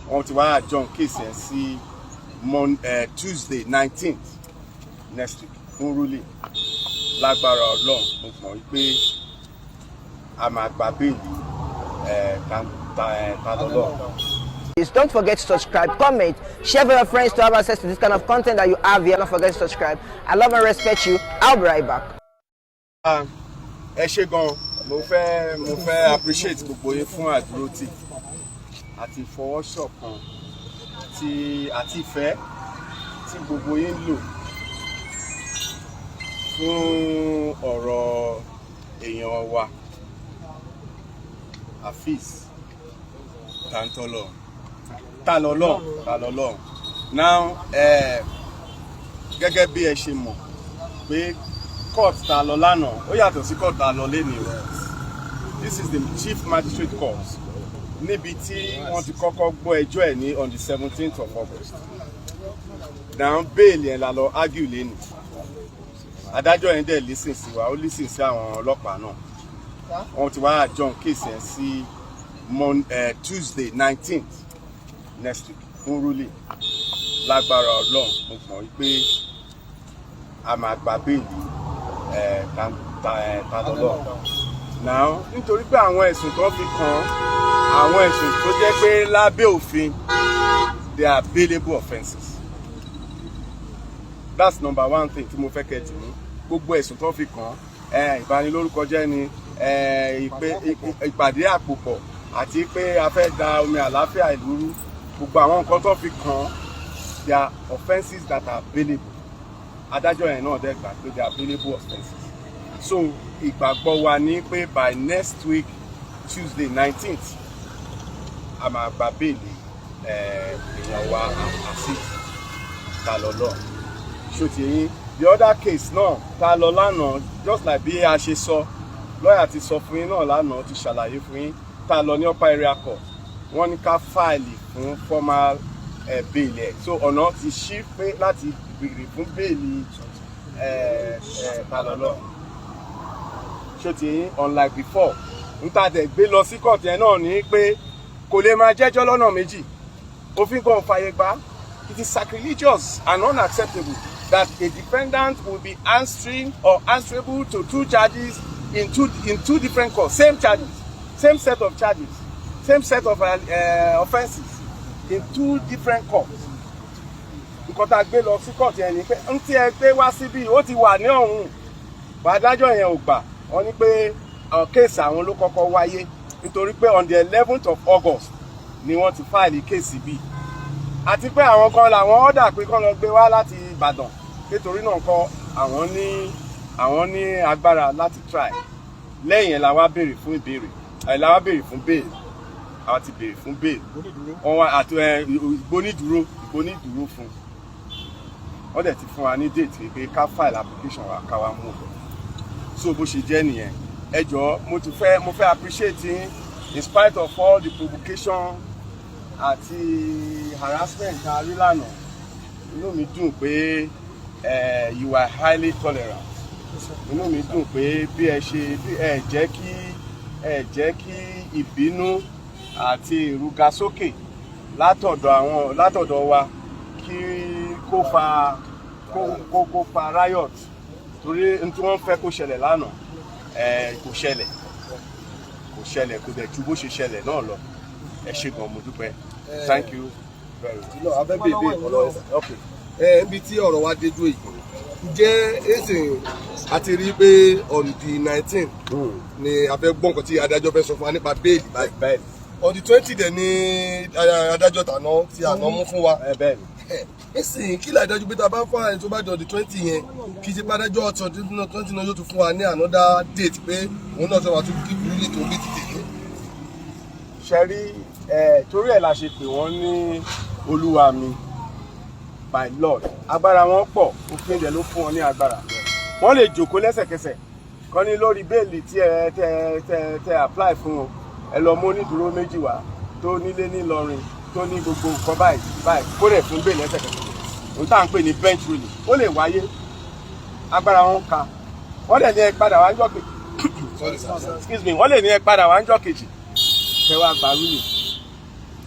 Wọ́n ti wá adjourn case yẹn sí Tuesday 19th next week fún ruling. Lágbára Ọlọ́run, mo mọ̀ wípé a máa gba bail Talọ́lọ́run. Please don't forget to subscribe, comment, share with your friends to have access to this kind of content that you have here. Don't forget to subscribe. I love and respect you. I'll be right back. Ẹ ṣé gan. Mo fẹ́ appreciate gbogbo yín fún àdúrótì àti ìfọwọ́ṣọ̀kan tí àti ìfẹ́ tí gbogbo yín lò fún ọ̀rọ̀ èèyàn wa Afeez Tantolo Talọ́lọ́run Talọ́lọ́run. Now, gẹ́gẹ́ bí ẹ ṣe mọ̀ pé court tá a lọ lánàá, ó yàtọ̀ sí court tá a lọ lénìí o. This is the Chief Magistrate Court, níbi tí wọ́n ti kọ́kọ́ gbọ́ ẹjọ́ ẹ̀ ní on the 17th of August. Now, bail yẹn la lọ argue lénìí. Adájọ́ yẹn dẹ̀ listen sí wa, ó listen sí àwọn ọlọ́pàá náà. Wọ́n ti wá adjourn case yẹn sí Tuesday 19th next week fún ruling. Lágbára Ọlọ́run, mo mọ̀ wípé a máa gba bail Talọ́lọ́run. Now, nítorí pé àwọn ẹ̀sùn tó fi kàn án, àwọn ẹ̀sùn tó jẹ́ pé lábẹ́ òfin, they are bailable offences. That's number one thing tí mo fẹ́ kẹ́ dì mú. Gbogbo ẹ̀sùn tó fi kàn án, ìbanilórúkọ jẹ́ ni, ìpàdé àpòpọ̀ àti pé a fẹ́ da omi àlàáfíà ìlú rú, gbogbo àwọn nǹkan tó fi kàn án, they are offences that are bailable. Adájọ́ yẹn náà dẹ̀ gbà pé they are bailable offences. So ìgbàgbọ́ wa ní pé by next week Tuesday 19th, a máa gba bail èèyàn wa Azeez Talọ́lọ́run. Ṣó ti yín? The other case náà tá a lọ lánàá, just like bí a ṣe sọ, lọ́ọ̀yà ti sọ fún yín náà lánàá, ti ṣàlàyé fún yín, tá a lọ ní Upper Area Court, wọ́n ní ká file fún formal bail ẹ̀. So ọ̀nà ti ṣí pé láti béèrè fún bail Talọ́lọ́run. Ṣó ti yín? Unlike before, n ta tẹ̀ gbé lọ sí court yẹn náà ní pé kò lè máa jẹ́jọ́ lọ́nà méjì. Òfin kan ò fàyè gbà. It is sacrilegious and unacceptable that a defendant will be answering or answerable to two charges in two different courts, same charges, same set of charges, same set of offences in two different courts. Nǹkan tá a gbé lọ sí court yẹn ni pé n tí ẹ gbé wá síbí, ó ti wà ní ọ̀hún. Adájọ́ yẹn ò gbà. Wọ́n ní pé case àwọn ló kọ́kọ́ wáyé, nítorí pé on the 11th of August ni wọ́n ti file case bíi, àti pé àwọn kan làwọn order pé kán lọ gbé wá láti Ìbàdàn. Nítorí náà kọ́, àwọn ní agbára láti try. Lẹ́yìn ẹ̀ la wá béèrè fún ìbéèrè ẹ̀, la wá béèrè fún bail. Àwọn ti béèrè fún bail, wọ́n wá àti ẹ ìgbónídúró fún. Wọ́n dẹ̀ ti fún wa ní date pé ká file application wa, ká wá mú. So bó ṣe jẹ́ nìyẹn. Ẹ jọ̀ọ́, mo fẹ́ appreciate yín. In spite of all the provocation àti harassment tá a rí lánàá, inú mi dùn pé you are highly tolerant. Inú mi dùn pé bí ẹ ṣe bí ẹ jẹ́ kí ìbínú àti ìrúgasókè látọ̀dọ̀ wa kí kó fa kó kó kó fa riot, torí n tí wọ́n fẹ́ kó ṣẹlẹ̀ lánàá kò ṣẹlẹ̀, kò ṣẹlẹ̀, kò dẹ̀ ju bó ṣe ṣẹlẹ̀ náà lọ. Ẹ ṣé gan, mo dúpẹ́. Thank you very much. Náà a fẹ́ bèbè ọ̀rọ̀ ẹ̀. Okay. Ẹ níbi tí ọ̀rọ̀ wa dé dúró yìí, ǹjẹ́ èsì a ti rí i pé on the 19 ni a fẹ́ gbọ́ nǹkan tí adájọ́ fẹ́ sọ fún wa nípa bail báyìí? Bẹ́ẹ̀ni. On the 20 dẹ̀ ni adájọ́ tàná tí àná mú fún wa. Ẹ bẹ́ẹ̀ni. Nísìnyí, kí lè dájú pé tá a bá fún àyè tó bá di on the 20 yẹn, kì í ṣe pé adájọ́ 20 náà yóò tún fún wa ní another date pé òun náà sọ wà tún kí ruling tó bí ti tèmi? Ṣe rí ẹ, torí ẹ̀ la ṣe pè wọ́n ní olúwa mi, my lord. Agbára wọn pọ̀, òfin dẹ̀ ló fún wọn ní agbára. Wọ́n lè jókòó lẹ́sẹ̀kẹsẹ̀ kọ́ ní lórí bail tí ẹ tẹ tẹ tẹ apply fún o, ẹ lọ mú onídùúró méjì wá tó nílé nílọrin, tó ní gbogbo nǹkan báyìí báyìí, kó dẹ̀ fún bail lẹ́sẹ̀kẹsẹ̀. Ohun tá à ń pè ní bench ruling, ó lè wáyé. Agbára wọn ka. Wọ́n dẹ̀ ní ẹ padà wá ń jọ́ kejì. Sorry, sir. Excuse me. Wọ́n lè ní ẹ padà wá ń jọ́ kejì, kẹ́ wá gba ruling.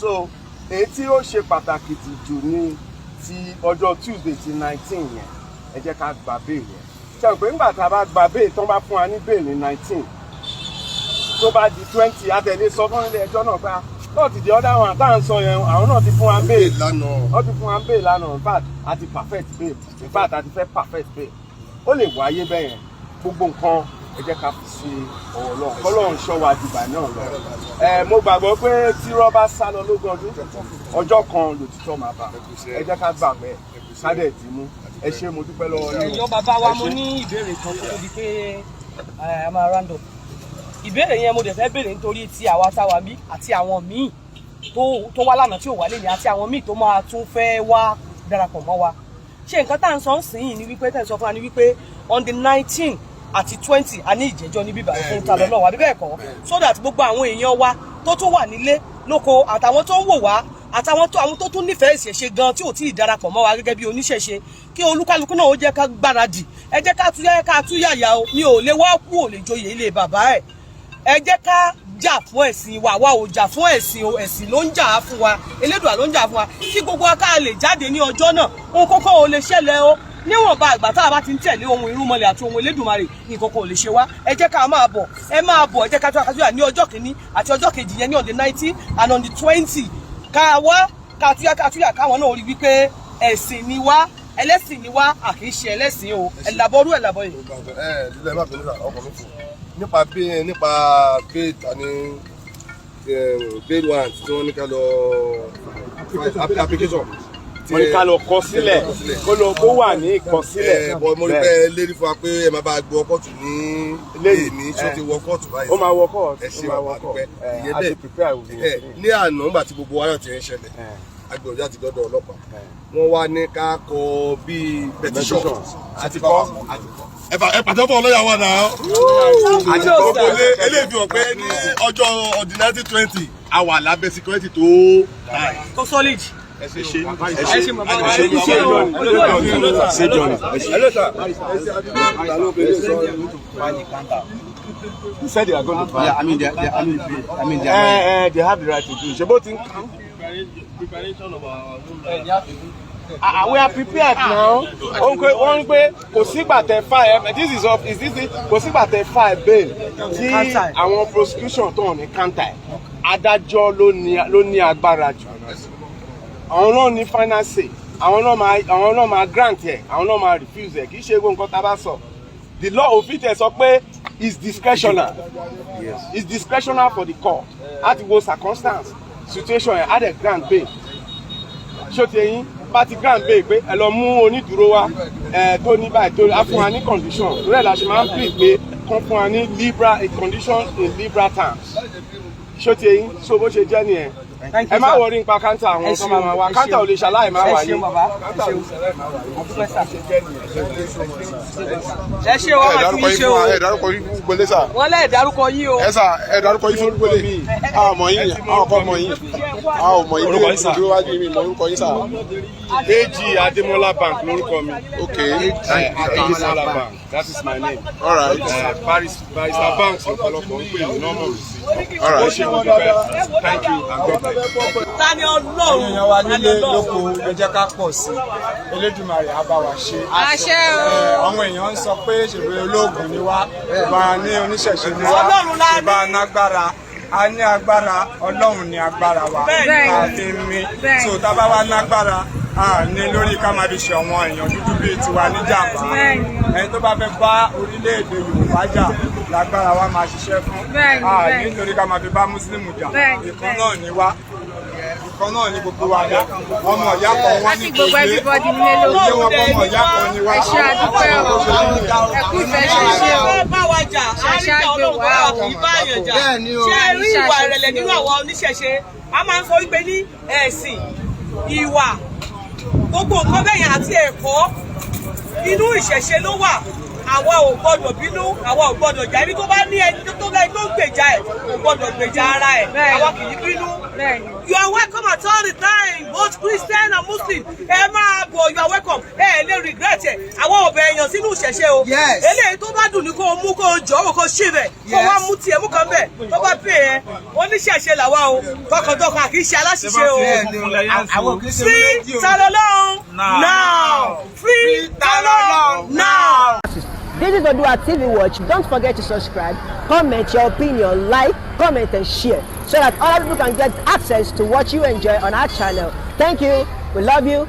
So Èyí tí ó ṣe pàtàkì jù ní ti ọjọ́ Tuesday ti 19 yẹn. Ẹ jẹ́ ká gba bail yẹn. Ṣe rò pé nígbà tá a bá gba bail, tán bá fún wa ní bail ní 19, tó bá di 20, àtẹ̀lé sọ fún ilé ẹjọ́ náà pé not the other one tá à ń sọ yẹn, àwọn náà ti fún wa bail lánàá. Wọ́n ti fún wa bail lánàá. In fact, a ti perfect bail. In fact, a ti fẹ́ perfect bail. Ó lè wáyé bẹ́ẹ̀ yẹn. Gbogbo nǹkan, ẹ jẹ́ ká fi sí ọwọ́ Ọlọ́run, kọ́lọ́run ṣọ́ wa dìgbà náà lọ. Ẹ mo gbàgbọ́ pé tí rọ́bà sá lọ lógún ọdún, ọjọ́ kan lòtítọ́ máa bá. Ẹ jẹ́ ká gbà bẹ́ẹ̀, ká dẹ̀ dì mú. Ẹ ṣé, mo dúpẹ́ lọ́wọ́ yín. Ẹjọ́ bàbá wa, Ẹ mo ṣé. ní ìbéèrè kan kó tó di pé a máa round up. Ìbéèrè yẹn mo dẹ̀ fẹ́ béèrè nítorí ti àwa táwa bí àti àwọn míì tó wá lánàá tí ò wá lélẹ̀, àti àwọn míì tó máa tún fẹ́ wá darapọ̀ mọ́ wa. Ṣé nǹkan tá à ń sọ ń sìn yìí ni wípé tẹ̀ ń sọ fún wa ni wípé on the 19 àti 20, a ní ìjẹ́jọ́ ní bíbá fún Ta Lọ́lọ́run, àbí bẹ́ẹ̀ kọ́? So that gbogbo àwọn èèyàn wa tó tún wà nílé lóko, àtàwọn tó ń wò wá, àtàwọn tó àwọn tó tún nífẹ̀ẹ́ ìṣẹ̀ṣe gan tí ò tí ì darapọ̀ mọ́ wa gẹ́gẹ́ bí oníṣẹ̀ṣe, kí olúkálukú náà ó jẹ́ ká gbáradì. Ẹ jẹ́ ká túyẹ́, ká túyàyà o. Mi ò lè wá kú, ò lè joyè ilé bàbá ẹ̀. Ẹ jẹ́ ká jà fún ẹ̀sìn wa. Wa ò jà fún ẹ̀sìn o, ẹ̀sìn ló ń jà á fún wa, Elédùà ló ń jà fún wa. Kí gbogbo wa ká lè jáde ní ọjọ́ náà, ohun kókó ò lè ṣẹlẹ̀ o. Níwọ̀nba àgbà tá a bá ti ń tẹ̀lé ohun irúnmọlẹ̀ àti ohun Elédùmarè, nǹkan kan ò lè ṣe wá. Ẹ jẹ́ ká máa bọ̀, ẹ máa bọ̀. Ẹ jẹ́ ká tó àkàtúnyà ní ọjọ́ kìíní àti ọjọ́ kejì yẹn, ní on the 19 and on the 20, ká wá ká túyà, ká túyà, káwọn náà rí wípé ẹ̀sìn ni wá, ẹlẹ́sìn ni wá, à kì í ṣe ẹlẹ́sìn o. Ẹ̀làbọ̀rú, ẹ̀làbọ̀ yìí. Ẹ lílọ, ẹ má bínú sà, ọkọ mi fò nípa bí nípa bail tani bail warrant tí wọ́n ní ká lọ application. Wọ́n ní ká lọ kọ sílẹ̀, kó lọ kó wà ní ìkọsílẹ̀. Ẹ bọ, mo rí pé lérí fún wa pé ẹ máa bá gbọ́ kóòtù ní Lẹ́yìn. èmi tí ó ti wọ kóòtù báyìí. Ó máa wọ kóòtù. Ẹ ṣe Ó máa bàbá wọ kóòtù. dúpẹ́. Ẹ Ìyẹn a ti bẹ́ẹ̀. prepare òwe. Ẹ ní àná, nígbà tí gbogbo wáyọ̀ ti ń ṣẹlẹ̀, agbèrò àti dọ́dọ̀ ọlọ́pàá, wọ́n wá ní ká kọ bíi petition. Àti kọ́. Ẹ pàtẹ́ fún ọlọ́yà wa náà. Àti kọ́. Gbogbo ilé eléyìí fi hàn pé ní ọjọ́ ọdún 1920, a wà lábẹ́ security tó tight. Tó solid. Ẹ ṣe, Ẹ ẹ ṣe bàbá wa. Ẹ ṣe. Ẹ ṣe o. Ṣe Johnny, ẹ ṣe. Hello sir. He said they are going to file. Yeah, I mean, they, I mean, they are. They have the right to do. Ṣé bó ti ń kàn? Ah, we are prepared now. Ó ń pé, wọ́n ń pé kò sígbà tẹ file, this is of is this it, kò sígbà tẹ file bail tí Counter. Àwọn prosecution tó hàn ní counter ẹ̀. Adájọ́ ló ní agbára jù. Àwọn náà ní final say. Àwọn náà máa grant ẹ̀, àwọn náà máa refuse ẹ̀. Kì í ṣe gbogbo nǹkan tá a bá sọ. The law, òfin tẹ̀ sọ pé is discretional. Is discretional for the court. A ti wo circumstance, situation ẹ̀, á dẹ̀ grant bail. Ṣó ti eyín bá ti grant bail pé ẹ lọ mú onídùúró wá, ẹ tó ní báyìí, tó á fún wa ní condition rẹ̀, la ṣe máa ń plead pé kán fún wa ní liberal a condition in liberal terms. Ṣó ti eyín? So bó ṣe jẹ́ nìyẹn. Thank you, Ẹ má sir. worry nípa counter, àwọn Ẹ tó máa ṣeun, wá ẹ counter ò lè ṣaláì má Ẹ wáyé. ṣeun bàbá, ẹ ṣeun. Àdúpẹ́ sà. Ẹ ṣe wọ́n Ẹ máa dárúkọ tún yín yín ṣe fún o. wa, ẹ dárúkọ yín fún gbélé sà. Wọ́n lẹ́ẹ̀ dárúkọ yín o. Ẹ sà, ẹ dárúkọ yín fún gbélé. A ò mọ̀ yín, a ò kọ́ mọ̀ yín, a ò mọ̀ yín. Orúkọ yín sà? Dúró wájú mi, mọ̀ orúkọ yín sà. AG Ademola Bank lórúkọ mi. Ok. Ademola Bank, that is my name. All right. Barrister Banks ọ̀pọ̀lọpọ̀ ń pè mí nọ́mọ̀ mi sí. All Ó right. ṣe, mo dúpẹ́. Thank you and God bless. Ta ni Ọlọ́run? Èèyàn wa Ta ni nílé Ọlọ́run? lóko, ẹ jẹ́ ká pọ̀ sí i. Elédùmarè á bá wa ṣe. Àṣẹ o. Ẹ, àwọn èèyàn ń sọ pé ṣèbí olóògùn ni wá, ìbá ní oníṣẹ̀ṣe ni wá, Ọlọ́run la ní. ìbá nágbára a ní agbára, Ọlọ́run ní agbára wa Bẹ́ẹ̀ni. a fi ń mí. Bẹ́ẹ̀ni. So tá a bá wá nágbára, a ní lórí ká máa fi ṣe àwọn èèyàn dúdú bíi tiwa níjàmbá. Bẹ́ẹ̀ni. Ẹni tó bá fẹ́ bá orílẹ̀-èdè Yorùbá jà, lágbára wa máa ṣiṣẹ́ fún. Bẹ́ẹ̀ni, A bẹ́ẹ̀ni. nítorí ká máa fi bá mùsùlùmí jà. Bẹ́ẹ̀ni, Ìkan bẹ́ẹ̀ni. náà ni wá, ìkan náà ni gbogbo wa dá ọmọ ìyá kan wọn Láti ní gbogbo everybody nílé lóko. yé wọn kọ́ ọmọ ìyá kan ni wá. Ẹ ṣé, àdúpẹ́ o. Ẹ kú ìfẹ́ ṣíṣe o. Ẹ bá wa jà, Ṣàṣà àríjà gbé Ọlọ́run wá bá wa o. kì í bá yàn jà. Bẹ́ẹ̀ni o. Ṣé ẹ rí ìwà ìrẹ̀lẹ̀ nínú àwọn oníṣẹ̀ṣe? A máa ń sọ wípé ní ẹ̀sìn, ìwà, gbogbo nǹkan bẹ́yẹn àti ẹ̀kọ́, inú ìṣẹ̀ṣe ló wà. Àwa ò gbọ́dọ̀ bínú, àwa ò gbọ́dọ̀ jà. Ẹni tó bá ní ẹni tó bá tó ń gbèjà ẹ̀ kò gbọ́dọ̀ gbèjà ara ẹ̀. Bẹ́ẹ̀ni. Àwa kì í bínú. Bẹ́ẹ̀ni. You are welcome at all the time, both Christian and Muslim. Ẹ máa bọ̀, you are welcome. Ẹ lè regret ẹ̀. Àwọn ọ̀bẹ èèyàn sínú ìṣẹ̀ṣe. Ìṣẹ̀ṣe o. Eléyìí tó bá dùn ní kó o mú, kó o jọ̀ wò, kó o ṣì rẹ̀, kó o wá mú tiẹ̀ mú kan bẹ̀ tó bá pè é. Oníṣẹ̀ṣe làwa o, tọkàntọkàn, kì í ṣe aláṣìṣe o. Àwọn kì í ṣe Free rédíò. Tani Olohun now! Free Tani Olohun now! This is Odua TV Watch. Don't forget to subscribe, comment your opinion, like, comment, and share so that other people can get access to what you enjoy on our channel. Thank you. We love you.